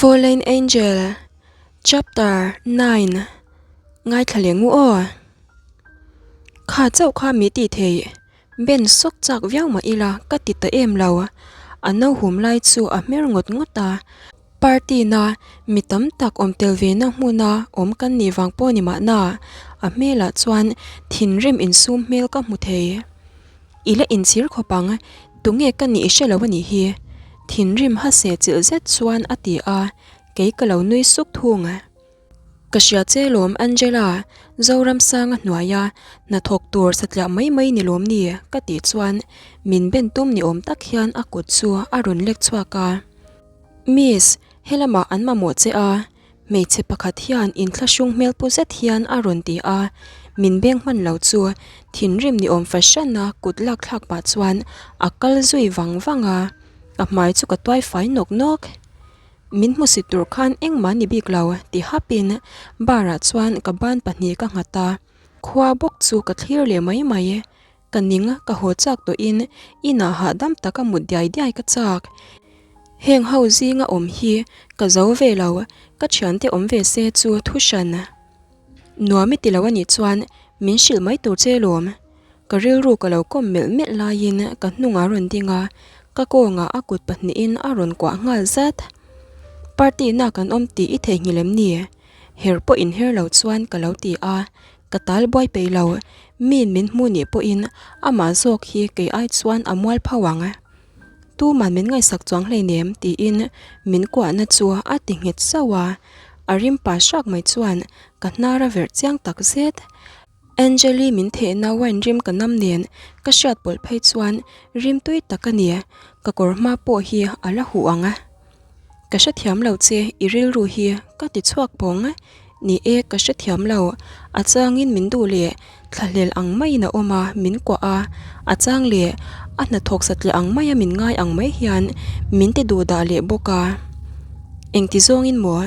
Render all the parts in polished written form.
Fallen Angel Chapter 9 Ngaithla leh ngu aw. Kha chauh kha mi tih theih ben sawk chak viau mah ila ka ti ta em lo. A no hum lai chu a hmer ngawt ngawt a. Party na mi tam tak awm tel ve na hmuna awm kan nih vang pawh ni mahna a hmelah chuan thinrim insum hmel ka hmu thei. I la inchhir khawp ang, tunge ka nih i hre lo a nih hi. Thinrim hase chilh zet chuan a ti a, kei ka lo nui suk thung. Ka hria che lawm Angela, Zoramsanga hnuaia hnathawk tur satliah mai mai ni lawm ni ka tih chuan min ben tum ni awm tak hian a kut chu a rawn lek chhuak a. Miss, helamah an mamawh che a, Hmeichhe pakhat hian inthlahrung hmel pu zet hian a rawn ti a, min beng hman lo chu thinrim ni awm fahran a kut lak thlak pah chuan a kal zui vang vang a, ka hmai chu ka tuai fai nawk nawk. Min hmusit tur khan engmah ni bik lo ti hapin bar ah chuan ka ban pahnih ka nghat a, khua bawk chu ka thlir leh mai mai. Ka ning ka haw chak tawhin inah hahdam taka mut diai diai ka chak. Heng ho zinga awm hi ka zo ve lo, ka thiante awm ve se chu thu hran. Nuam i ti lo anih chuan min hrilh mai tur che lawm. Ka rilru ka lo kawm melh melh laiin ka hnungah rawn ding a, ka kawngah a kut pahnihin a rawn kuah nghal zat. Party na kan awm tih i theihnghilh em ni? Her pawh inher lo chuan ka lo ti a, Ka tal buai peih lo, miin min hmu nih pawhin amah zawk hi kei ai chuan a mual pho ang. Tuman min ngaihsak chuang hleinem tiin min kuahna chu a ti nghet sauh a, a rim pa hrak mai chuan ka hnar a verh chiang tak zet. Angeli min thehna wine rim ka nam nen ka hriat pawlh phei chuan rim tui tak a ni, ka kawr hma pawh hi a la huh ang. Ka hrethiam lo che, i rilru hi ka ti chhuak pawng. Ni e, ka hrethiam lo. A changin min duh leh thlahlel ang maiin a awm a, min kuah a. A chang leh a hnathawk satliah ang maia min ngai ang mai hian min ti duh dah leh bawk a. Engti zawngin maw?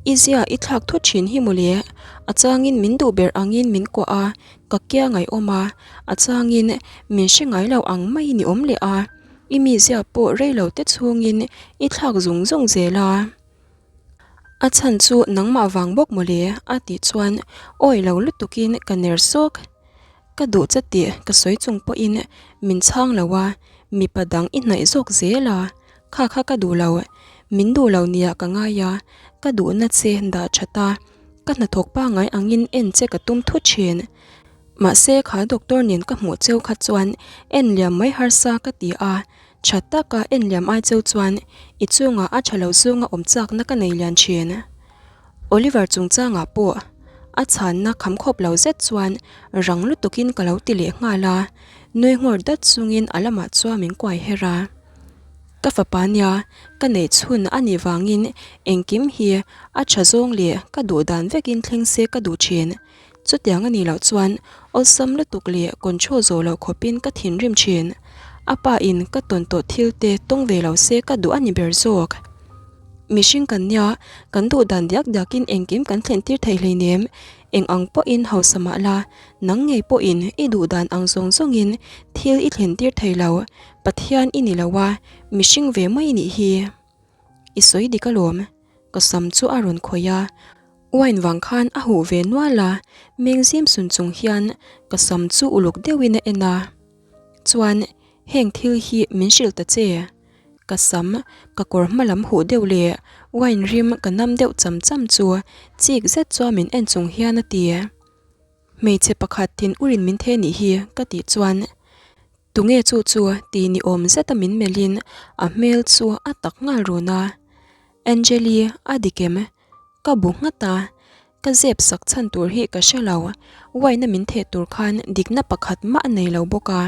I zia i thlak thut thin hi mawle. A changin min duh ber angin min kuah a, ka kia ngaihawm a. A changin min hre ngai lo ang maiin i awm leh a. I mizia pawh rei lo te chhungin i thlak zung zung zel a. A chhan chu nangmah vang bawk mawle a tih chuan awi lo lutukin ka ner sawk. Ka duh che tih ka sawi chung pawhin min chhang lo a, mipa dang i hnaih zawk zel a, kha kha ka duh lo, min duh lo nia ka ngai a, ka duhna che dah that a, ka hnathawk pangngai angin en che ka tum thut thin. Mahse kha doctor nen ka hmuh cheu kha chuan en liam mai harsa ka ti a, tha taka en liam ai cheu chuan i chungah a tha lo zunga awm chakna ka nei lian thin. Oliver chungchangah pawh a chhanna kham khawp lo zet chuan rang lutukin ka lo ti leh nghal a, nui nghawr dat chungin a lamah chuan min kuai her a. Ka fapa nia ka neih chhun a nih vangin engkim hi a tha zawng leh ka duh dan vekin thleng se ka duh thin. Chutiang a nih loh chuan awlsam lutuk leh control zawh loh khawpin ka thinrim thin. A pa in ka tawn tawh thil te tawng ve lo se ka duh a ni ber zawk. Mihring kan nia, kan duh dan diak diakin engkim kan thlen tir thei hleinem. Eng ang pawhin hausa mah la, nang ngei pawhin i duh dan ang zawng zawngin thil i thlen tir thei lo. Pathian i ni lo a, mihring ve mai i nih hi. I sawi dik alawm. Ka sam chu a rawn khawih a, wine vang khan a huh ve nual a, meng zim sun chung hian ka sam chu uluk deuhin a en a. Chuan heng thil hi min hrilh ta che. Ka sam, ka kawr hma lam huh deuh leh wine rim ka nam deuh cham cham chu chik zet chuan min en chung hian a ti. Hmeichhe pakhat thin urin min the nih hi ka tih chuan Tunge chu chu ti ni awm zeta min melhin a hmel chu a tak nghal run a. Angeli a dik em? Ka bu nghat a, ka zep sak chhan tur hi ka hre lo, wine a min theh tur khan dikna pakhat mah a nei lo bawk a.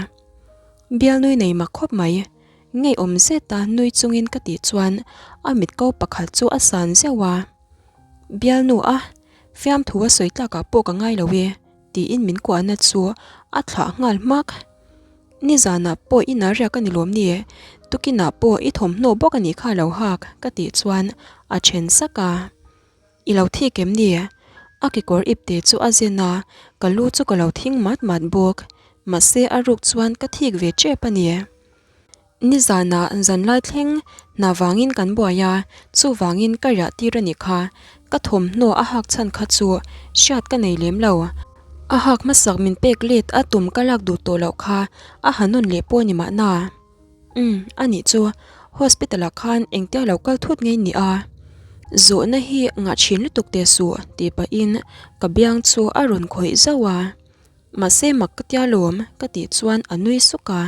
Bialnui nei mak khawp mai, ngeiawm zeta nui chungin ka tih chuan a mitko pakhat chu a san zeuh a. Bialnu a, fiamthu a sawi tlakah pawh ka ngai lo e. Tiin min kuahna chu a thlah nghal hmak. Nizanah pawh i na riak a ni lawm ni? Tukinah pawh i thawmhnaw bawk a nih kha lo hak ka tih chuan a then sak a. I lo thik em ni? A kekawr ipte chu a zen a, ka lu chu ka lo thing mat mat bawk. Mahse a ruk chuan ka thik ve tep a ni. Nizanah zanlai thleng hna vangin kan buai a, chuvangin ka riah tir a nih kha. Ka thawmhnaw a hak chhan kha chu hriat ka nei lem lo. A hak hmasak min pek let a tum ka lak duh tawh loh kha a ha nawn leh pawh ni mahna. Umm, a nih chu hospital ah khan engtia lo kal thut ngei ni a? Zawhna hi ngah thin lutuk teh suh tih pahin ka biang chu a rawn khawih zauh a. Mahse mak ka tia lawm ka tih chuan a nui suk a.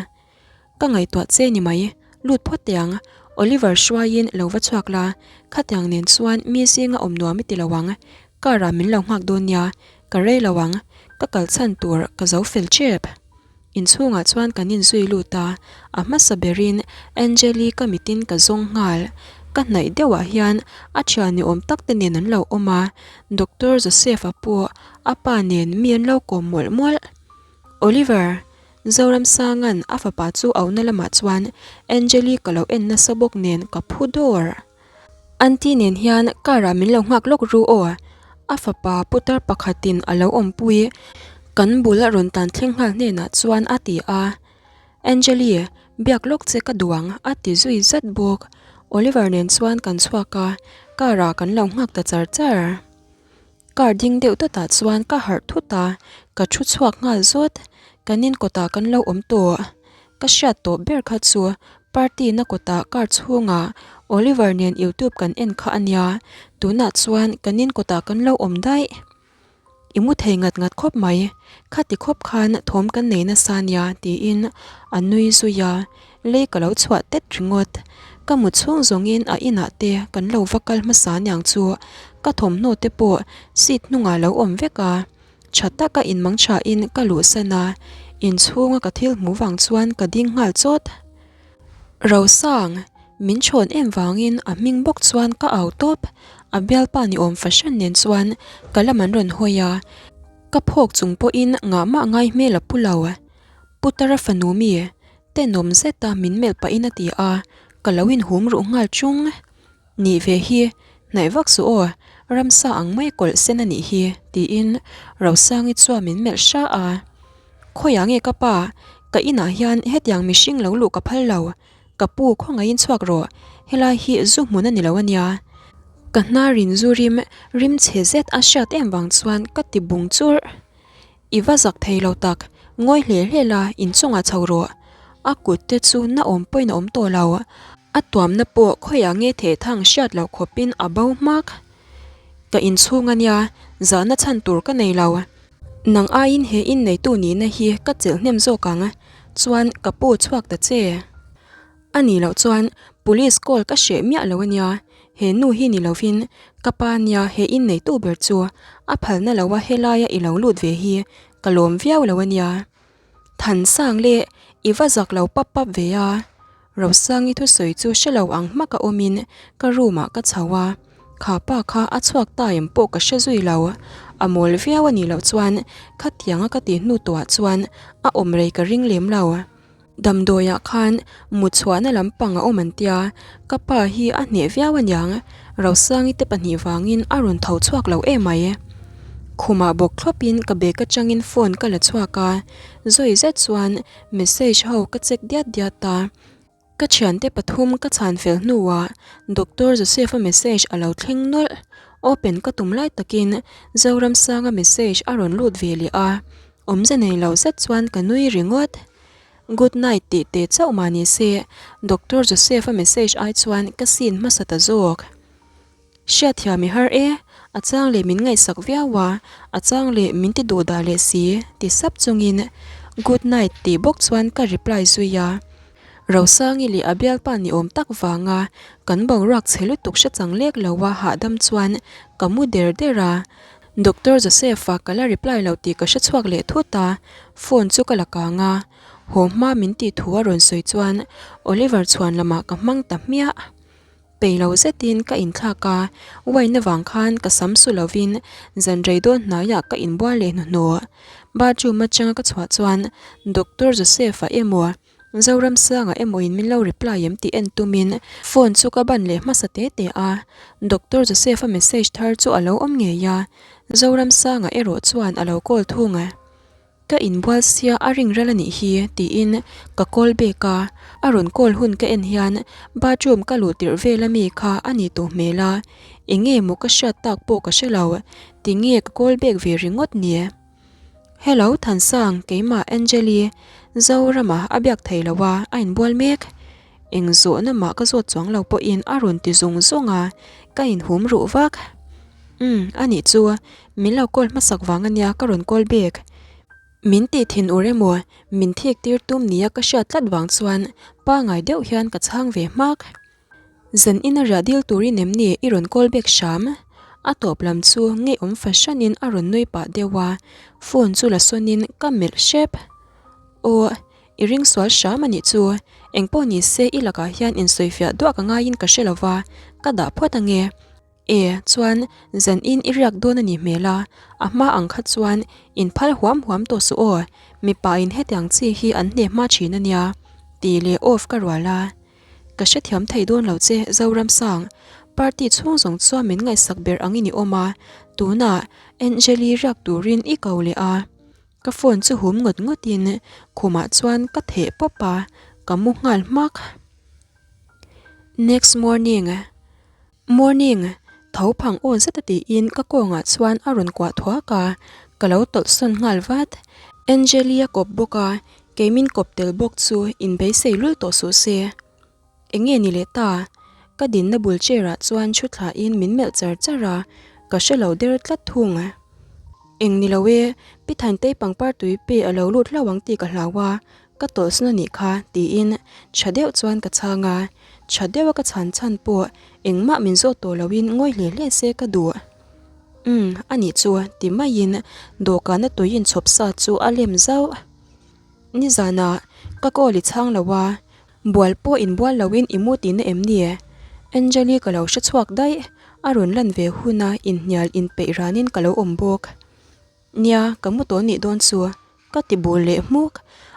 Ka ngaihtuah che ni mai, lut phawt teh ang, Oliver hruaiin lo va chhuak la, khatiang nen chuan mi zinga awm nuam i ti lo ang, car ah min lo nghak dawn nia, ka rei lo ang, ka kal chhan tur ka zo fel tep. Inchhungah chuan kan inzui lut a, a hmasa berin Angeli ka mitin ka zawng nghal. Ka hnaih deuhah hian a thian ni awm tak te nen an lo awm a, Doctor Joseph-a pawh a pa nen mi an lo kawm mawlh mawlh. Oliver, Zoramsanga'n a fapa chu auhna lamah chuan Angeli ka lo en nasa bawk nen ka phu dawr. Aunty nen hian car ah min lo nghak lawk ru aw, a fapa putar pakhatin a lo awmpui kan bul a rawn tan thleng nghal hnenah chuan a ti a. Angeli, biak lawk che ka duh ang a ti zui zat bawk. Oliver nen chuan kan chhuak a, car ah kan lo nghak ta char char. Car ding deuh dawtah chuan ka harh thut a, ka thu chhuak nghal zawt. Kan in kawtah kan lo awm tawh. Ka hriat tawh ber kha chu party na kawtah car chhungah Oliver nen youtube kan en kha a nia, tunah chuan kan in kawtah kan lo awm daih. I mu thei ngat ngat khawp mai, khati khawp khan thawm kan nei nasa nia tiin a nui zui a. Lei ka lo chhuah tet ringawt. Ka mu chhung zawngin a inah te kan lo va kal hmasa niang chu ka thawmhnaw te pawh seat hnungah lo awm vek a. Tha taka inmang thain ka luhsan a, inchhunga ka thil hmuh vang chuan ka ding nghal chawt. Rosang, min chhawn em vangin a hming bawk chuan ka au tawp. A bialpa ni awm fahran nen chuan ka lam an rawn hawi a, ka phawk chung pawhin ngahmah ngai hmel a pu lo. Putara fanu mi, tenawm zeta min melh pahin a ti a, ka lo inhum ruh nghal chung. Nih ve hi, hnaih vak suh aw, ramsa ang mai kawlh sen a nih hi, tiin Rosangi chuan min melh hra a. Khawiah nge ka pa, ka inah hian hetiang mihring lo luh ka phal lo, ka pu khawngaihin chhuak rawh, helai hi zu hmun a ni lo a nia. Ka hnarin zu rim rim chhe zet a hriat em vang chuan ka ti bung churh. I va zak thei lo tak, ngawi hle hle la inchungah chho rawh. A kut te chu na awm pawhin a awm tawh lo. A tuamna pawh khawiah nge theh thang hriat loh khawpin a bo hmak. Ka inchhung a nia, zahna chhan tur ka nei lo. Nang aiin he inneitu nihna hi ka chelh hnem zawk ang, chuan ka pu chhuak ta che. A nih loh chuan police call ka hreh miah lo a nia, he nu hi ni lovin ka pa nia he inneitu ber chu a phalna lo a helaia i lo lut ve hi ka lawm viau lo a nia. Thansang leh i va zak lo pap pap ve a, Rosangi thusawi chu hre lo ang hmaka awmin ka room ah ka chho a, kha pa kha a chhuak ta em pawh ka hre zui lo, a mawl viau a nih loh chuan khatianga ka tih hnu tawhah chuan a awm rei ka ring lem lo. Damdawiah khan mut chhuahna lampang a awm an tia, ka pa hi a hneh viau aniang, Rosangi te pahnih vangin a rawn tho chhuak lo em mai. Khumah bawk thlawpin ka bag atangin phone ka la chhuak a, zawi zet chuan message ho ka check diat diat a. Ka thiante pathum ka chhan fel hnuah Doctor Joseph-a message a lo thleng nawlh, open ka tum lai takin Zoramsanga message a rawn lut ve leh a, Awmze nei lo zet chuan ka nui ringawt. Good night tih te chauh mah ni se, Doctor Joseph-a message ai chuan ka scene hmasa ta zawk. Hriatthiam i har e, a chang leh min ngaihsak viau a, a chang leh min ti duh dah leh si ti sap chungin Good night tih bawk chuan ka reply zui a. Rosangi leh a bialpa ni awm tak vanga kan boruak chhe lutuk hre chang lek lo a hahdam chuan ka mu der der a. Doctor Joseph-a ka la reply lo tih ka hre chhuak leh thut a, phone chu ka la kang a, haw hma min tih thu a rawn sawi chuan Oliver chhuan lamah ka hmang ta hmiah. Peih lo zetin ka inthlak a, wine avang khan ka sam su lovin zan rei dawn hnaiah ka inbual leh hnuhnawh. Bathroom atanga ka chhuah chuan Doctor Joseph-a emaw Zoramsanga emaw in min lo reply em tih en tumin phone chu ka ban leh hmasa te te a, Doctor Joseph-a message thar chu a lo awm ngei a, Zoramsanga erawh chuan a lo call thung. Ka inbual sia a ring ral a nih hi tiin ka call back a, a rawn call hun ka en hian bathroom ka luh tirh vel ami kha a ni tawh hmel a, eng nge maw ka hriat tak pawh ka hre lo, tinge ka call back ve ringawt ni? Hello Thansang, keimah Angeli, Zorama a biak thei lo a, a inbual mek. Eng zawhna mah ka zawt chuang lo pawhin a rawn ti zung zung a, ka inhum ruh vak. Umm, a nih chu, min lo call hmasak vang ania ka rawn call back. Min tih thin ur emaw, min thik tir tum nia ka hriat tlat vang chuan pangai deuh hian ka chhang ve hmak. Zan ina riah dil turin em ni i rawn call back hram? A tawp lam chu ngeiawm fahranin a rawn nui pah deuh a, phone chu la sawnin ka melh hrep. Aw. I ring sual hram a nih chu. Engpawh ni se i lakah hian insawifiah duah ka ngaiin ka hre lo va, ka dah phawt ange. E, chuan zan in i riak dawn a nih hmel a, a hma ang kha chuan in phal huam huam tawh suh aw, mipa in hetiang chi hi an hne hma thin a nia, tih leh off ka rual a. Ka hrethiam thei dawn lo che Zoramsang, party chhung zawng chuan min ngaihsak ber angin i awm a, tunah Angeli riak turin i ko leh a. Ka phone chu hum ngawt ngawt in khumah chuan ka theh pawp a, ka mu nghal hmak. Next morning. Morning, tho phang aw zet a tiin ka kawngah chuan a rawn kuah thuak a, ka lo tawlh sawn nghal vat. Angeli a kawp bawk a, kei min kawp tel bawk chu inbeisei lul tawh suh se. Eng nge ni leh ta? Ka dinna bul chair ah chuan thu thla in min melh char char a, ka hre lo der tlat thung. Eng ni lo e, Pi Thantei pangpar tui pe a lo lut hlauh ang tih ka hlau a, ka tawlhsan a nih kha tiin tha deuh chuan ka chhang a, tha deuh a ka chhan chhan pawh engmah min zawt tawh lo in ngawi hle hle se ka duh. Umm, a nih chu ti maiin dawhkana tui inchhawp sa chu a lem zauh. Nizanah ka call i chhang lo a, Bual pawh inbual loin i mu tihna em ni? Angeli ka lo hre chhuak daih, a rawn lan ve huna inhnial inpeih ranin ka lo awm bawk. Nia, ka mu tawh nih dawn chu, ka ti bul leh hmuk.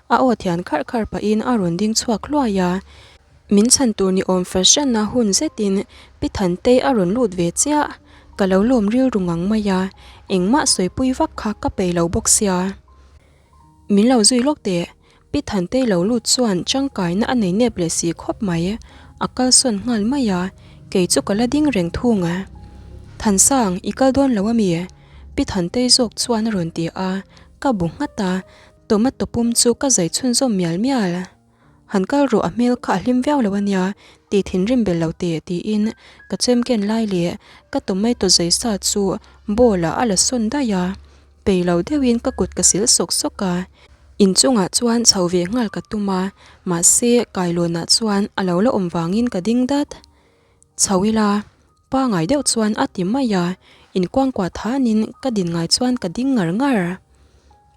A aw thian kharh kharh pahin a rawn ding chhuak hluai a. Min chhan tur ni awm fahranna hun zetin Pi Thantei a rawn lut ve chiah. Ka lo lawm rilru ngang mai a, engmah sawipui vak kha ka peih lo bawk sia. Min lo zui lawk teh, Pi Thantei lo lut chuan tangkaina a nei nep leh si khawp mai. A kalsawn nghal mai a, kei chu ka la ding reng thung a. Thansang, i kal dawn lo ami? Pi Thantei zawk chuan a rawn ti a, ka bu nghat a, tomato pum chu ka zai chhunzawm mial mial. Han kal rawh a hmel kha a hlim viau lo ania, tih thinrim bel lo teh tiin ka chem ken lai leh ka tomato zai sa chu bowl ah a la sawn daih a. Pei lo deuhin ka kut ka sil sawk sawk a, inchungah chuan chho ve nghal ka tum a, mahse kailawnah chuan a lo la awm vangin ka ding dat. Chho ila, pangai deuh chuan a ti mai a, inkuangkuah thanin ka din ngai chuan ka ding ngar ngar.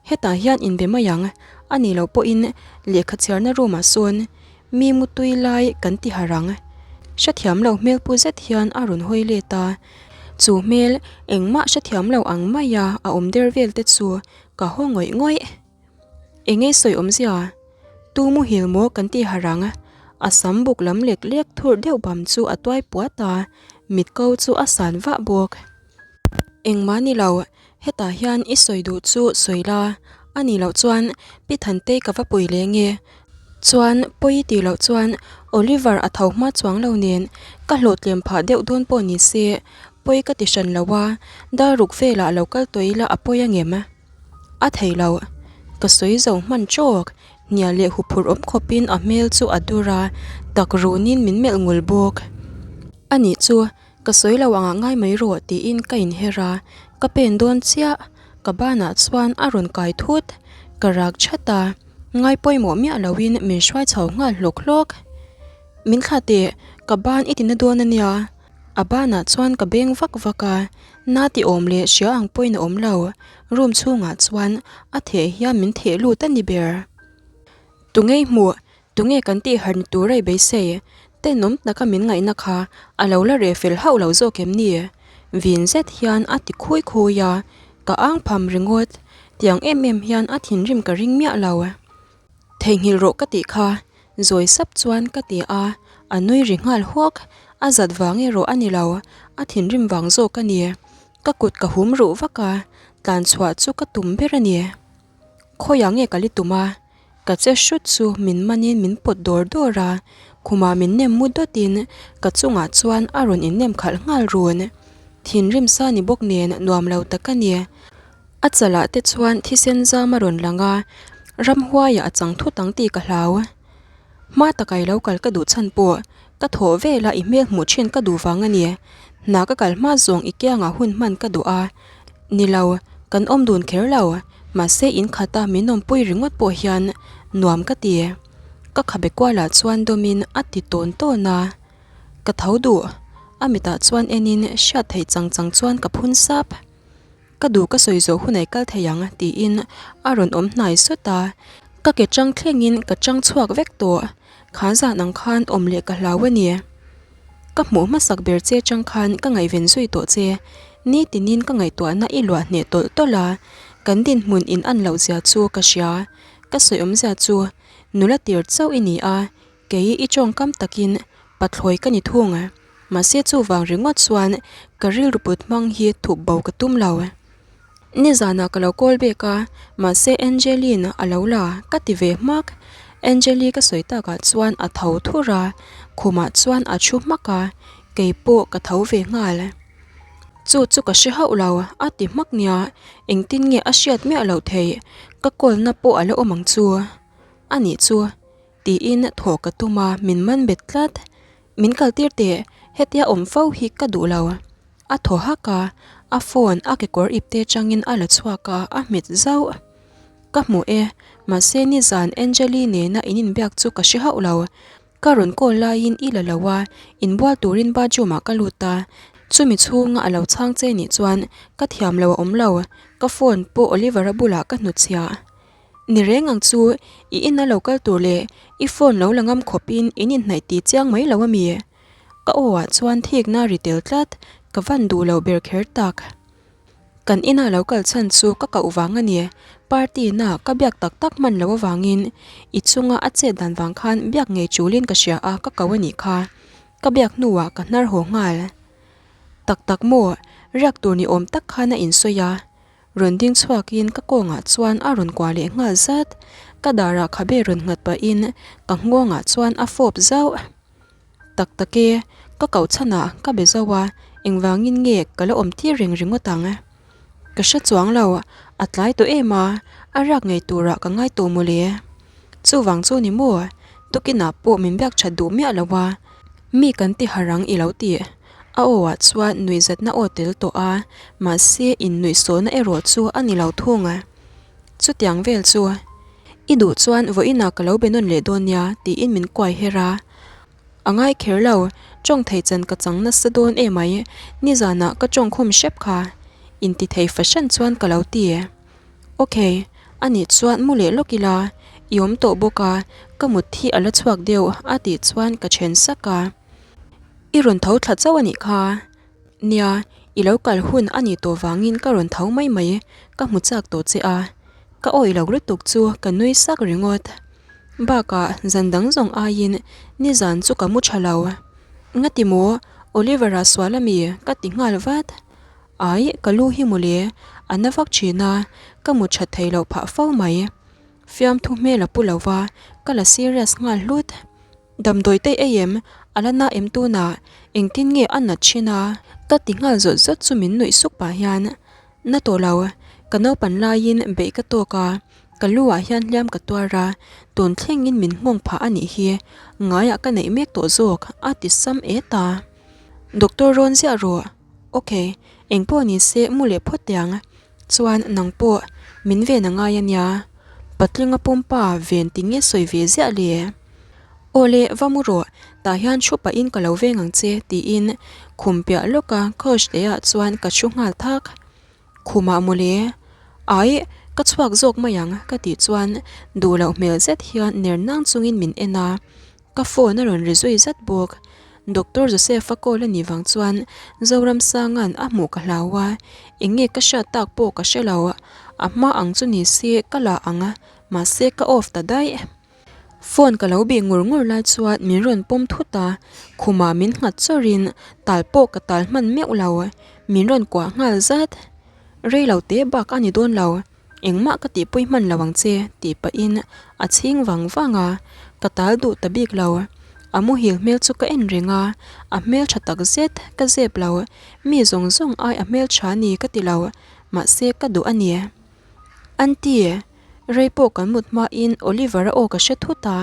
Hetah hian inbe mai ang, a nih loh pawhin lehkha chhiarna room ah sawn mi mutui lai kan ti harh ang. Hrethiam lo hmel pu zet hian a rawn hawi let a, Chu hmel engmah hrethiam lo ang maia a awm der vel te chu ka haw ngawih ngawih. Engei sawi awmzia? Tu muhil maw kan ti harh ang? A sam buk lam lek lek thurh deuh bam chu a tuai puat a, mit ko chu a san vah bawk. Engmah ni lo, hetah hian i sawi duh chu sawi la, a nih loh chuan Pi Thantei ka va pui leng e. Chuan pawi tih loh chuan Oliver a tho hma chuang lo nen ka hlawhtlem phah deuh dawn pawh ni se pawi ka ti hran lo a, dar ruk velah lo kal tawh ila a pawi angem? A thei lo. Ka sawi zo hman trawk, hnial leh huphurh awm khawpin a hmel chu a dur a, tak runin min melh ngul bawk. A nih chu Ka sawi lo angah ngai mai rawh tiin ka inher a, ka pen dawn chiah. Ka banah chuan a rawn kai thut. Ka rak that a, ngai pawimawh miah loin min hruai chho nghal hlawk hlawk. Min thla teh, ka ban i tina dawn a nia. A banah chuan ka beng vak vak a, na ti awm leh hria ang pawhin a awm lo. Room chhungah chuan a theh hian min theh lut a ni ber. Tungei hmuh Tunge kan tih harh ni tur a i beisei? Tenawm taka min ngaihna kha a lo la reh fel hauh lo zawk em ni? Vin zet hian a ti khui khui a, ka ang pham ringawt. Tiang em em hian a thinrim ka ring miah lo. Theihnghilh rawh ka tih kha, zawi sap chuan ka ti a, a nui ri nghal huak. A zat vang erawh a ni lo, a thinrim vang zawk a ni. Ka kut ka hum ruh vak a, tlan chhuah chu ka tum ber a ni. Khawiah nge ka li tum a? Ka che hrut chu min manin min pawt dawr dawr a, khumah min nem mu dawtin ka chungah chuan a rawn innem khalh nghal run. Thinrim sa ni bawk nen nuam lo tak a ni. A chalah te chuan thisen zam a rawn lang a, ramhuaiah a chang thut ang tih ka hlau. Hma taka i lo kal ka duh chhan pawh ka thawh vela i hmel hmuh thin ka duh vang a ni. Hna ka kal hma zawng i kiangah hun hman ka duh a. Ni lo, kan awm dun kher lo, mahse in khata min awmpui ringawt pawh hian nuam ka ti. Ka khabe kualah chuan dawmin a ti tawn tawn a. Ka tho duh, a mitah chuan enin hriat theih chang chang chuan ka phun sap. Ka duh ka sawi zawh hunah i kal thei ang tiin a rawn awm hnai sawt a, ka ke chang thlengin ka chang chhuak vek tawh, kha zan ang khan awm leh ka hlau a ni. Ka hmuh hmasak ber che chang khan ka ngaihven zui tawh che, nitinin ka ngaihtuahna i luah hneh tawlh tawlh a, kan dinhmun in an loh zia chu ka hria, ka sawi awmzia chu nula tir chauh i ni a, Kei i tawngkam takin pathlawi ka ni thung a, mahse chuvang ringawt chuan ka rilru put hmang hi thup bo ka tum lo. Nizanah ka lo call bek a, mahse Angeline a lo la ka ti ve hmak. Angeli ka sawi takah chuan a tho thur a, khumah chuan a thu hmak a, kei pawh ka tho ve nghal. Chu chu ka hre hauh lo, a ti hmak nia, engtin nge a hriat miah loh theih, ka call na pawh a la awm ang chu. A nih chu. Tiin thaw ka tum a, min man bet tlat. Min kal tir teh, hetia awm fo hi ka duh lo. A thaw hak a, a phone a kekawr ipte changin a la chhuak a, a hmet zauh. Ka hmu e, mahse nizan Angeli nena in inbiak chu ka hre hauh lo. Ka rawn call laiin i la lo a, inbual turin bathroom ah ka lut a. Chumi chhunga a lo chhang che nih chuan ka thiam lo a awm lo, ka phone pawh Oliver-a bulah ka hnutchhiah. Ni reng ang chu, i ina lo kal tur leh i phone lo la ngam khawpin in inhnaih tih chiang mai lo ami? Ka aw ah chuan thikna ri tel tlat, ka van duh lo ber kher tak. Kan ina lo kal chhan chu ka koh vang a ni, party na ka biak tak tak hman lo avangin i chunga a chet dan vang khan biak ngei chulin ka hria a ka ko a nih kha. Ka biak hnuah ka hnar haw nghal. Tak tak maw, riak tur ni awm tak khan a insawi a. Rawn ding chhuakin ka kawngah chuan a rawn kuah leh nghal zat. Ka darah khabe rawn nghat pahin ka nghawngah chuan a fawp zauh. Tak tak e, ka koh chhanah ka be zauh a, engvangin nge ka la awm tir reng ringawt ang? Ka hre chuang lo, a tlai tawh em a, a riak ngei turah ka ngai tawh mawle. Chuvang chu ni maw, tukinah pawh min biak that duh miah lo a, mi kan ti harh ang i lo tih. A aw ah chuan nuihzatna aw tel tawh a, mahse innuihsawhna erawh chu a ni lo thung a. Chutiang vel chu, I duh chuan vawiinah ka lo be nawn leh dawn nia tiin min kuai her a. A ngai kher lo, tawng thei chan ka chang nasa dawn emai, nizanah ka tawng khum hrep kha. Intithei fahran chuan ka lo ti. Ok, anih chuan mu leh lawk ila, i awm tawh bawk a, ka mut hi a la chhuak deuh a tih chuan ka then sak a. I rawn tho thla chauh anih kha. Nia, i lo kal hun anih tawh vangin ka rawn tho mai mai, ka hmu chak tawh che a. Ka awih lo lutuk chu ka nui sak ringawt. Bakah zan dang zawng aiin nizan chu ka mu tha lo. Ngati maw, Oliver-a sual ami ka ti nghal vat. Ai, ka lu hi mawle, a na vak thin a, ka mu that thei loh phah fo mai. Fiamthu hmel a pu lo va, ka la serious nghal hlut. Damdawi te ei em, a la na em tunah, engtin nge a nat thin a? Ka ti nghal zawt zawt chu min nuih suk pah hian, Na tawh lo, ka naupan laiin beih ka tawk a, ka lu ah hian hliam ka tuar a, tun thlengin min nghawng phah a nih hi, ngaiah ka neih mek tawh zawk, a ti sam et a. Doctor rawn ziah rawh. Ok, engpawh ni se mu leh phawt teh ang. Chuan nang pawh min ven a ngai a nia. Patlinga pumpa ven ti nge sawi ve ziah le? Aw le, va mu rawh, tah hian thu pahin ka lo veng ang che tiin khum piah lawka couch leh ah chuan ka thu nghal thak. Khumah mawle, ai ka chhuak zawk mai ang ka tih chuan duh loh hmel zet hian ner nang chungin min en a. Ka phone a rawn ri zui zat bawk. Doctor Joseph-a call a nih vang chuan Zoramsanga'n a hmuh ka hlau a, eng nge ka hriat tak pawh ka hre lo. A hma ang chu ni se ka la ang a, mahse ka off ta daih. Phone ka lo bih ngur ngur lai chuan min rawn pawm thut a, khumah min nghat chawrin tal pawh ka tal hman meuh lo, min rawn kuah nghal zat. Rei lo te bak a ni dawn lo. Engmah ka tihpui hman lo ang che tih pahin a chhing vang vang a, ka tal duh ta bik lo. A muhil hmel chu ka en reng a, a hmeltha tak zet ka zep lo. Mi zawng zawng ai a hmeltha ni ka ti lo, mahse ka duh a ni. Aunty, rei pawh kan mut hmain Oliver-a aw ka hre thut a,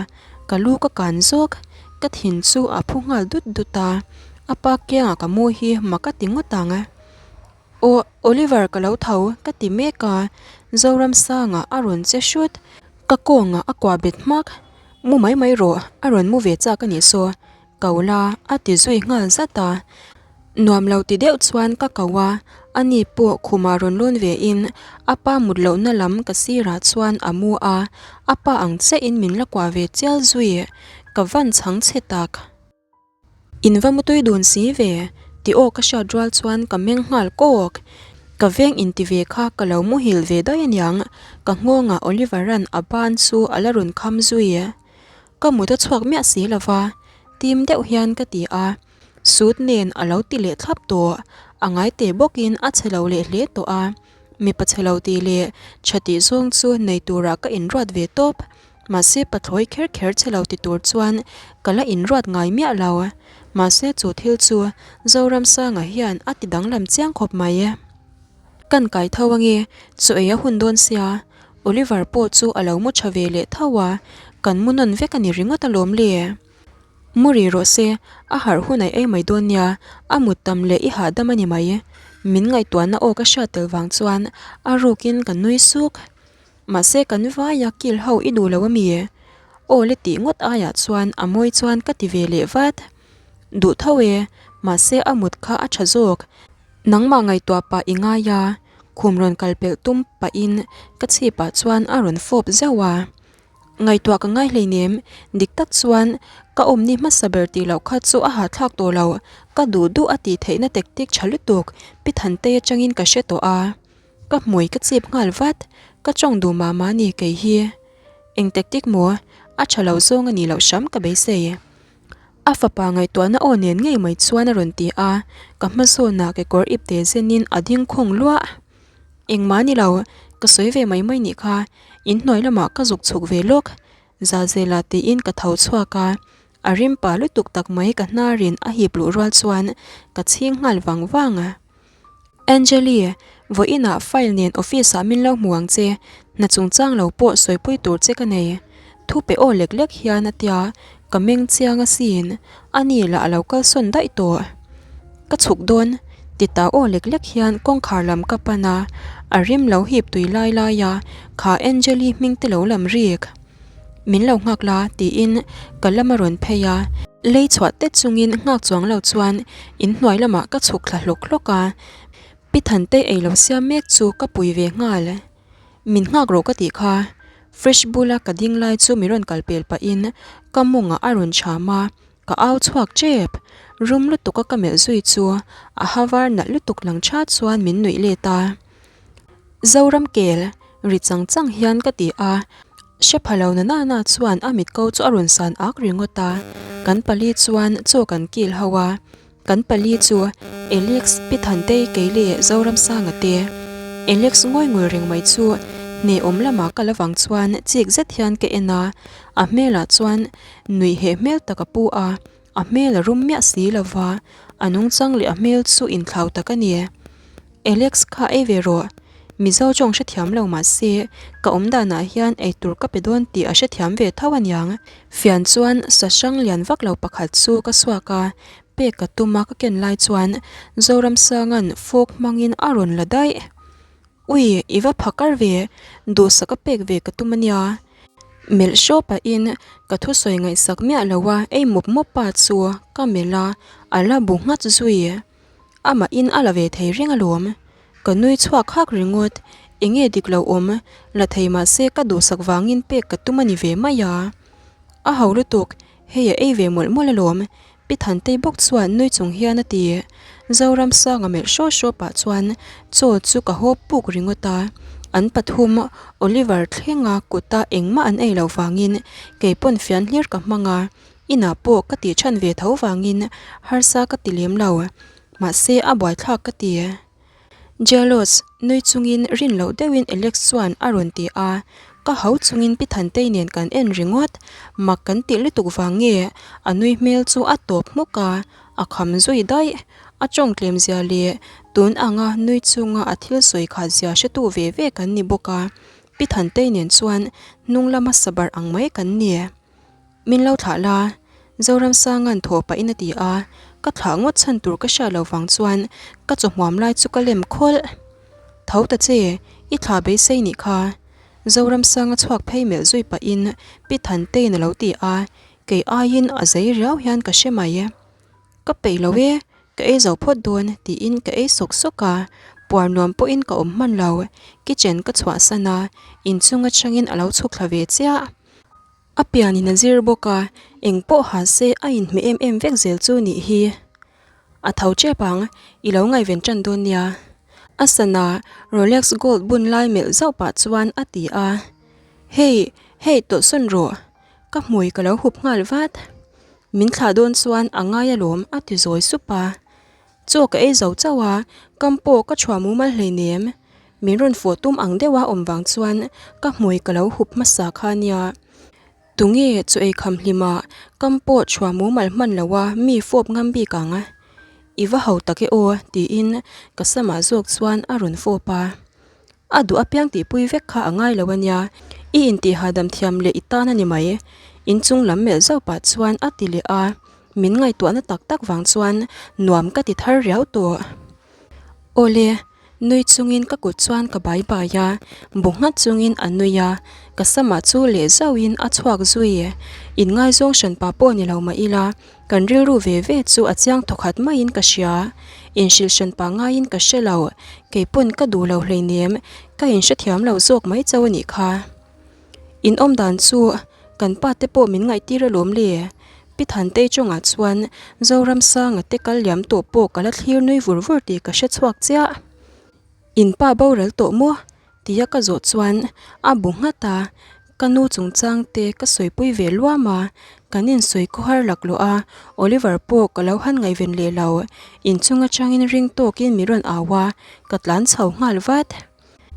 ka lu ka kan zawk, ka thin chu a phu nghal dut dut a, a pa kiangah ka mu hi mak a ti ngawt ang. Aw, Oliver ka lo tho ka ti mek a, Zoramsanga a rawn che hrut, ka kawngah a kuah bet hmak, mu mai mai rawh, a rawn mu ve chak a nih saw, Ko la, a ti zui nghal zat a. Nuam lo ti deuh chuan ka ko a, ani pawh khumah rawn lawn ve in a pa mut lohna lam ka sirah chuan a mu a, a pa ang chiah in min la kuah ve chial zui, ka van chhang chhe tak. In va mutui dun si ve, tih aw ka hriat rual chuan ka meng nghal kawk. Ka veng inti ve kha ka lo muhil ve daih aniang, ka nghawngah Oliver-a'n a ban chu a la rawn kham zui. Ka mut a chhuak miah si lo va, tim deuh hian ka ti a, suit nen a lo ti leh thlap tawh, a ngai teh bawkin a chhe lo leh hle tawh a, mipa chhe lo tih leh tha tih zawng chu nei turah ka inruat ve tawp, mahse pathlawi kher kher chhe lo ti tur chuan ka la inruat ngai miah lo, mahse chu thil chu Zoramsanga hian a ti danglam chiang khawp mai. Kan kai tho ange, chaw ei a hun dawn sia, Oliver pawh chu a lo mu tha ve leh tho a, kan mu nawn vek a ni ringawt alawm le. Mu ri rawh se, a harh hun aih ei mai dawn nia, a mut tam leh i hahdam a ni mai. Min ngaihtuahna aw ka hriat tel vang chuan a rukin ka nui suk. Mahse kan vaia kil ho i duh lo a mi? Aw le tih ngawt aiah chuan a mawi chuan ka ti ve leh vat. Duh tho e, mahse a mut kha a tha zawk. Nangmah ngaihtuah pah i ngai a, khum rawn kal pelh tum pahin ka chhipah chuan a rawn fawp zauh a. Ngaihtuah ka ngai hleinem, dik tak chuan ka awmni hmasa ber tih loh kha chu a hahthlak tawh lo, ka duh duh a tih theihna tactic tha lutuk Pi Thantei atangin ka hre tawh a. Ka hmui ka chip nghal vat, ka tawng duh mah mah a ni kei hi. Eng tactic maw? A tha lo zawng a nih loh hram ka beisei. A fapa ngaihtuahna aw nen ngei mai chuan a rawn ti a, ka hma zawnah kekawr ipte zenin a ding khawng luah. Engmah ni lo, ka sawi ve mai mai nih kha, inhnuai lamah ka zuk chhuk ve lawk, Zalzela tiin ka tho chhuak a, a rim pa lutuk tak mai ka hnarin a hip luh rual chuan ka chhing nghal vang vang a. Angeli, vawiinah file nen office ah min lo hmu ang che, hna chungchang lo pawh sawipui tur che ka nei. Thu pe aw lek lek hian a tia, ka meng chiang asin, ani lah a lo kalsawn daih tawh. Ka chhuk dawn, ti ta aw lek lek hian kawngkhar lam ka pan a, a rim lo hip tui lai lai a, kha Angeli hming te lo lam rik. Min lo nghak la, tiin ka lam a rawn phei a. Lei chhuah tet chungin nghak chuang lo chuan inhnuai lamah ka chhuk thla hlawk hlawk a. Pi Thantei ei lo siam mek chu ka pui ve nghal. Min nghak rawh ka tih kha. Fridge bula ka ding lai chu mi rawn kal pel pahin ka mawngah a rawn cham a, ka au chhuak tep. Rum lutuka ka melh zui chu a ha var nalh lutuk lang tha chuan min nuih let a. Zoram kel, ri chang chang hian ka ti a, hre pha lo na na na chuan a mit ko chu a rawn san ak ringawt a, kan pali chuan chaw kan kil ho a, kan pali chu Alex, Pi Thantei, kei leh Zoramsanga te. Alex ngawi ngul reng mai chu hnehawm lamah ka la vang chuan chik zet hian ka en a, a hmelah chuan nuih heh hmel tak a pu a, a hmel a rum miah si lo va, a nungchang leh a hmel chu inthlau tak a ni. Alex kha ei ve rawh. Mizo tawng hrethiam lo mah se, ka awm danah hian eitur ka pe dawn tih a hrethiam ve tho aniang. Fian chuan sa hrang lian vak lo pakhat chu ka suak a, pek ka tum a ka ken lai chuan Zoramsanga'n fork hmangin a rawn la daih. Ui, i va phakar ve, duhsak a pek ve ka tum ania. Melh hraw pahin ka thusawi ngaihsak miah lo a ei mawp mawp pa chu ka melh a, a la bu nghat zui. Amahin a la ve thei reng alawm. Ka nui chhuak hak ringawt. Enge dik lo awm, la thei mahse ka duhsak vangin pek ka tum a ni ve mai a. A ho lutuk, hei a ei ve mawlh mawlh alawm, Pi Thantei bawk chuan nui chung hian a ti. Zoramsanga melh hraw hraw pah chuan chaw chu ka hawp puk ringawt a. An pathum Oliver thlenga kuta engmah an ei loh vangin keipawn fian hlir ka hmang a. Inah pawh ka tih chhan ve tho vangin harsa ka ti lem lo, mahse a buaithlak ka ti. Jealous, nui chungin rin loh deuhin Alex chuan a rawn ti a, ka ho chungin Pi Thantei nen kan en ringawt, mak kan tih lutuk vang nge a nui hmel chu a tawp hmuk a, a kham zui daih. A tawng tlem zia leh tun anga nui chunga a thil sawi khat zia hretu ve ve kan ni bawk a, Pi Thantei nen chuan hnung lama sabar ang mai kan ni. Min lo thlah la, Zoramsanga'n thaw pahin a ti a, ka thlah ngawt chhan tur ka hriat lo vang chuan ka chawhmuam lai chu ka lem khawlh. Tho ta che, i thlah beisei nih kha. Zoramsanga chhuak phei melh zui pahin Pi Thantei'n a lo ti a, kei aiin a zei riau hian ka hre mai. Ka peih lo e, ka ei zo phawt dawn tiin ka ei sawk sawk a, puar nuam pawhin ka awm hman lo, kitchen ka chhuahsan a, inchung atangin a lo chhuk thla ve chiah. A pianin a zir bawk a, eng pawh ha se a inhmeh em em vek zel chu nih hi. A tho tep ang, i lo ngaihven tan dawn nia. A sana Rolex gold bun lai melh zauh pah chuan a ti a, Hey, hey tawlhsawn rawh, ka hmui ka lo hup nghal vat. Min thlah dawn chuan a ngai alawm a ti zawi sup a. Chaw ka ei zo chauh a, kam pawh ka chhuah mumal hleinem. Min rawn fawh tum ang deuha awm vang chuan ka hmui ka lo hup hmasa kha nia. Tunge chaw ei kham hlima kam pawh chhuah mumal hman loha mi fawp ngam bik ang? I va ho tak e aw tiin ka samah zawk chuan a rawn fawp a. A duh apiang tihpui vek kha a ngai lo a nia, i intih hahdam thiam leh i tan a ni mai. Inchung lam melh zauh pah chuan a ti leh a. Min ngaihtuahna tak tak vang chuan nuam ka ti thar riau tawh. Awle, nui chungin ka kut chuan ka bai bai a, bu nghat chungin a nui a, ka samah chu leh zauhin a chhuak zui. Inngaizawng hranpa pawh ni lo mah ila, kan rilru ve ve chu a chiang thawkhat maiin ka hria. Inhrilh hranpa ngaiin ka hre lo, keipawn ka duh lo hleinem, ka inhrethiam lo zawk mai chauh a nih kha. In awm dan chu kan pa te pawh min ngaihtir alawm le. Pi Thantei chungah chuan Zoramsanga te kal liam tawh pawh ka la thlir nui vur vur tih ka hre chhuak chiah. In pa boral tawh maw? tia ka zawh chuan a bu nghat a, ka nu chungchang te ka sawipui ve luam a, kan insawi khawhar laklawh a, Oliver pawh ka lo han ngaihven leh lo. Inchung atangin ring tawkin min rawn au a, ka tlan chho nghal vat.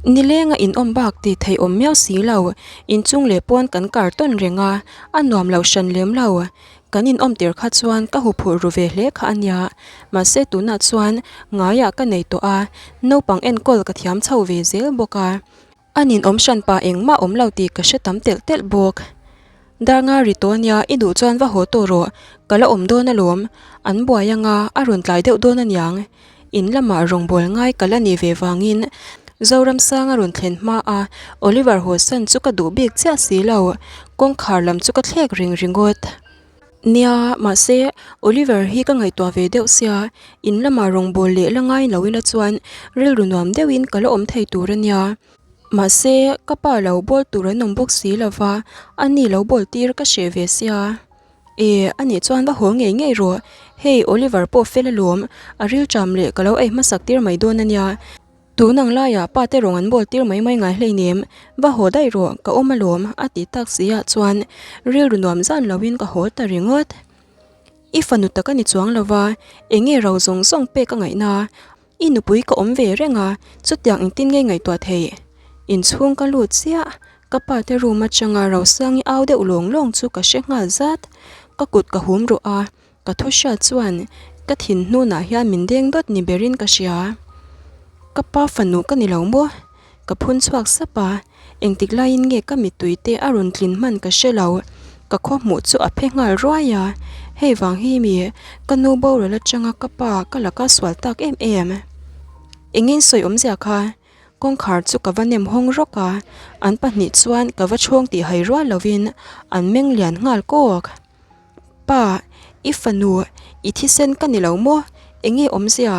Nilenga in awm bak tih theih awm miau si lo, inchung leh pawn kan kar tawn reng a, a nuam lo hran lem lo. Kan in awm tir kha chuan ka huphurh ru ve hle kha a nia, mahse tunah chuan ngaiah ka nei tawh a, naupang enkawl ka thiam chho ve zel bawk a. A ninawm hran pa engmah awm lo tih ka hre tam telh telh bawk. Dar nga ri tawh ania, i duh chuan va haw tawh rawh, ka la awm dawn alawm, an buai anga a rawn tlai deuh dawn aniang. In lamah rawngbâwl ngai ka la nih ve vangin Zoramsanga rawn thlen hma a Oliver Hawsan chu ka duh bik chiah si lo, kawngkhar lam chu ka thlek reng ringawt. Nia, mahse Oliver hi ka ngaihtuah ve deuh sia, in lamah rawngbâwl leh la ngai lo ila chuan rilru nuam deuhin ka la awm thei tur a nia. Mahse, ka pa lo bawl tur an awm bawk si lo va, a ni lo bawl tir ka hreh ve sia. E, a nih chuan va haw ngei ngei rawh. Hei, Oliver pawh fel alawm, a rilṭam leh ka lo ei hmasak tir mai dawn a nia. Tun ang laiah pa te rawng an bawl tir mai mai ngai hleinem, va haw daih rawh, ka awm alawm, a ti tak si ah chuan rilru nuam zan loin ka haw ta ringawt. I fanu tak a ni chuang lo va, eng nge ro zawng zawng pek a ngaihna? I nupui ka awm ve reng a, chutiang engtin nge ngaihtuah theih? Inchhung ka lut chiah, ka pa te room atanga Rosangi au deuh lawng lawng chu ka hre nghal zat. Ka kut ka hum ruh a, ka thu hriat chuan ka thin hnunah hian min deng dawt ni berin ka hria. Ka pa fanu ka ni lo maw? Ka phun chhuak sap a, engtik laiin nge ka mittui te a rawn tlin hman ka hre lo, ka khaw hmuh chu a phe nghal ruai a, hei vang hi mi ka nu boral atanga ka pa ka laka sual tak em em. Engin sawi awmzia kha kawngkhar chu ka va nem hawng rawk a, an pahnih chuan ka va chhawng tih hai rual lovin an meng lian nghal kawk. Pa, i fanu, i thisen ka ni lo maw? Enge awmzia?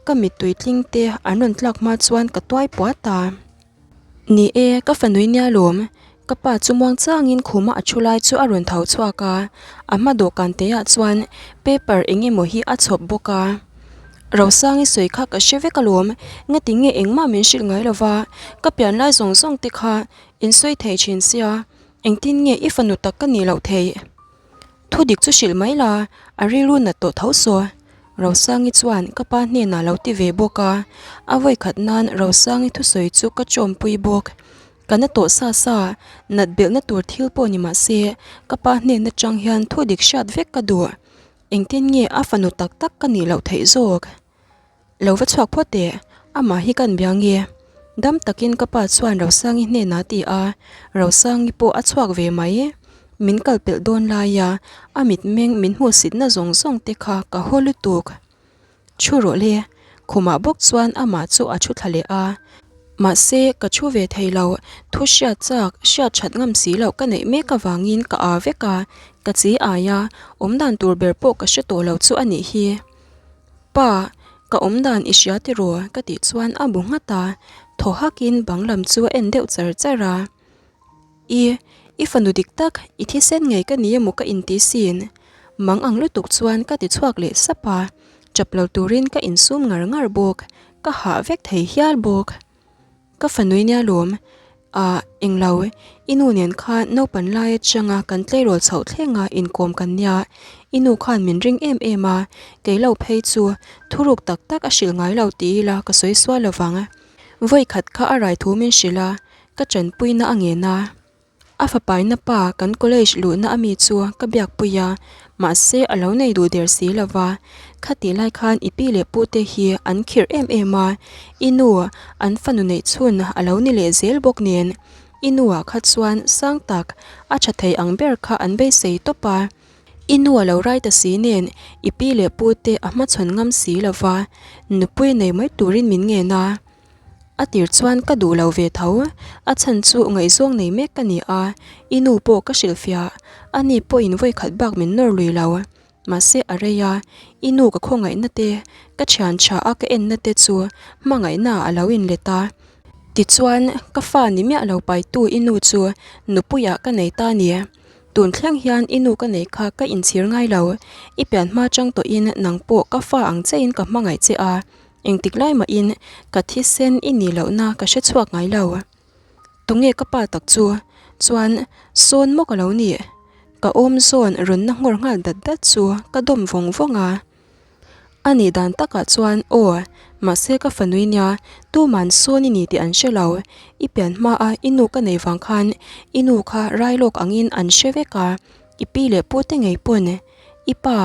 Ka mittui tling te an rawn tlak hma chuan ka tuai puat a. Ni e, ka fanui nia lawm. Ka pa chu muang changin khuma a thu lai chu a rawn tho chhuak a, a hma dawhkan te ah chuan paper eng emaw hi a chhawp bawk a. Rosangi sawi kha ka hre vek alawm, ngati nge engmah min hrilh ngai lova, ka pian lai zawng zawng te kha in sawi thei thin sia, Engtin nge i fanu tak ka nih loh theih? Thu dik chu hrilh mai la, a rilru nat tawh tho saw. Rosangi chuan ka pa hnenah lo ti ve bawk a, a vawikhat nan Rosangi thusawi chu ka chawmpui bawk. Ka na tawh sa sa, nat belhna tur thil pawh ni mah se, ka pa hnen atang hian thu dik hriat vek ka duh. Engtin nge a fanu tak tak ka nih loh theih zawk? Lo va chhuak phawt teh, amah hi kan bia nge? Dam takin ka pa chuan Rosangi hnenah a ti a, Rosangi pawh a chhuak ve mai. Min kal pelh dawn laia a mitmeng min hmuhsitna zawng zawng te kha ka haw lutuk. Thu rawh le, khumah bawk chuan amah chu a thu thla leh a. Mahse, ka thu ve thei lo, thu hriat chak, hriat that ngam si loh ka neih mek avangin ka aa vek a, ka chi ai a, awmdan tur ber pawh ka hre tawh lo chu a nih hi. Pa, ka awmdan i hria tiraw? ka tih chuan a bu nghat a, thaw hakin bang lam chu a en deuh char char a. I, i fanu dik tak, i thisen ngei ka ni emaw ka inti sin. Mang ang lutuk chuan ka ti chhuak leh sap a, chap lo turin ka insum ngar ngar bawk, ka hah vek thei hial bawk. Ka fanui nia lawm, ah, englo, i nu nen khan naupan lai atanga kan tleirawl chhoh thlenga inkawm kan nia, i nu khan min ring em em a, kei lo phei chu thuruk tak tak a hrilh ngai lo ti ila ka sawi sual lovang. Vawi khat kha a rai thu min hrilh a, ka tanpuina a ngen a. A fapaina pa kan college luhna ami chu ka biakpui a, mahse a lo nei duh der si lo va. Khatih lai khan i pi leh pu te hi an khirh em em a, i nu an fanu neih chhun a lo ni leh zel bawk nen i nu ah kha chuan sang tak a tha thei ang ber kha an beisei tawp a. I nu a lo rai ta si nen i pi leh pu te a hmachhawn ngam si lo va, nupui nei mai turin min ngen a. A tir chuan ka duh lo ve tho, a chhan chu ngaihzawng nei mek ka ni a, i nu pawh ka hrilhfiah, a ni pawhin vawikhat bak min nawr lui lo. Mahse a rei a, i nu ka khawngaihna te, ka thian tha a ka enna te chu hmangaihna a lo inlet a. Tichuan, ka fa ni miah lo paitu i nu chu nupuiah ka nei ta ni. Tun thleng hian i nu ka nei kha ka inchhir ngai lo, i pian hma chang tawhin nang pawh ka fa ang chein ka hmangaih che a. Engtik lai mahin ka thisen i nih lohna ka hre chhuak ngai lo. Tunge ka pa tak chu? Chuan sawn maw ka lo nih? Ka awm zawn rawn na nghawr nghal dat dat chu ka dawm vawng vawng a. A nih dan takah chuan aw, mahse ka fanui nia, tuman sawn i ni tih an hre lo. I pian hmaa i nu ka nei vang khan i nu kha rai lawk angin an hre vek a, i pi leh pu te ngei pawn i pa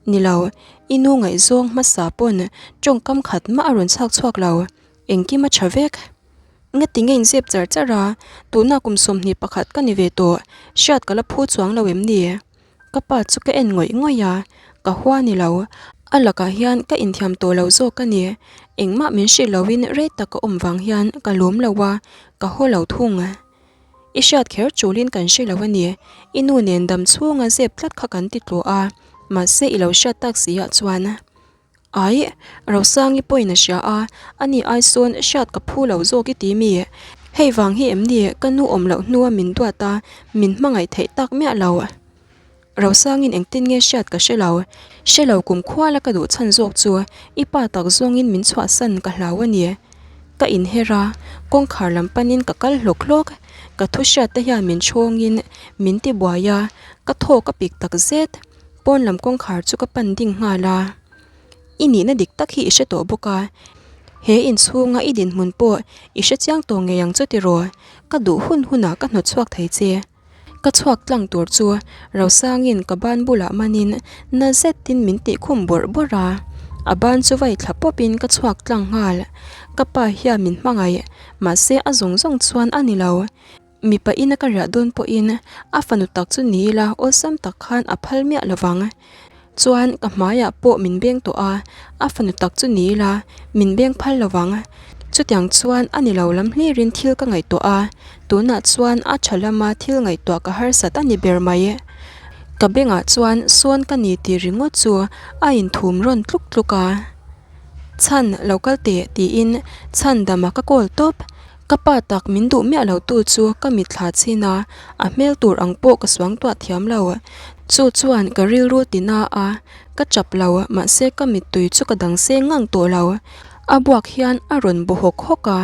Ni lo, i nu ngaihzawng hmasa pawn tawngkam khat mah a rawn chhak chhuak lo, engkim a tha vek. Ngati nge inzep char char a, tuna kum 21 ka ni ve tawh, hriat ka la phu chuang lo em ni? Ka pa chu ka en ngawih ngawih a, ka hua ni lo, a lakah hian ka inthiam tawh lo zawk a ni, engmah min hrilh loin rei tak ka awm vang hian ka lawm lo a, ka haw lo thung. I hriat kher chulin kan hre lo a ni. I nu nen dam chhunga zep tlat kha kan ti tluah a, mahse i lo hriat tak si ah chuan. Ai, Rosangi pawhin a hria a, ani ai sawn hriat ka phu lo zawk i ti mi? Hei vang hi em ni ka nu awm loh hnua min duat a, min hmangaih theih tak miah lo. Rosangin engtin nge hriat ka hre lo. Hre lo kum khuala ka duh chhan zawk chu i pa tak zawngin min chhuahsan ka hlau a ni. Ka inher a, kawngkhar lam panin ka kal hlawk hlawk. Ka thu hriat te hian min chhawngin min ti buai a, ka thaw ka pik tak zet. Pawn lam kawngkhar chu ka pan ding nghal a. I nihna dik tak hi i hre tawh bawk a, he inchhunga i dinhmun pawh i hre chiang tawh ngei ang chu tiraw? Ka duh hun hunah ka hnawt chhuak thei che. Ka chhuak tlang tur chu Rosangin ka ban bulah manin na zetin min tih khum bawrh bawrh a, a ban chu vai thla pawpin ka chhuak tlang nghal. Ka pa hian min hmangaih, mahse a zawng zawng chuan a ni lo. Mipa ina ka riah dawn pawhin a fanu tak chu ni ila awlsam tak khan a phal miah lovang. Chuan ka hmaiah pawh min beng tawh a, a fanu tak chu ni ila min beng phal lo vang. Chutiang chuan a ni lo lam hlirin thil ka ngaihtuah a, tunah chuan a tha lama thil ngaihtuah ka harsat a ni ber mai. Ka bengah chuan sawn ka ni tih ringawt chu a inthum rawn tluk tluk a. Chhan lo kal teh tiin chhan dama ka call tawp. Ka pa tak min duh miah lo tu chu ka mitthla chin a, a hmel tur ang pawh ka suangtuah thiam lo. Chu chuan ka rilru ti na a, ka chap lo mahse ka mittui chu ka dang seng ngang tawh lo. A buak hian a rawn bu hawk hawk a.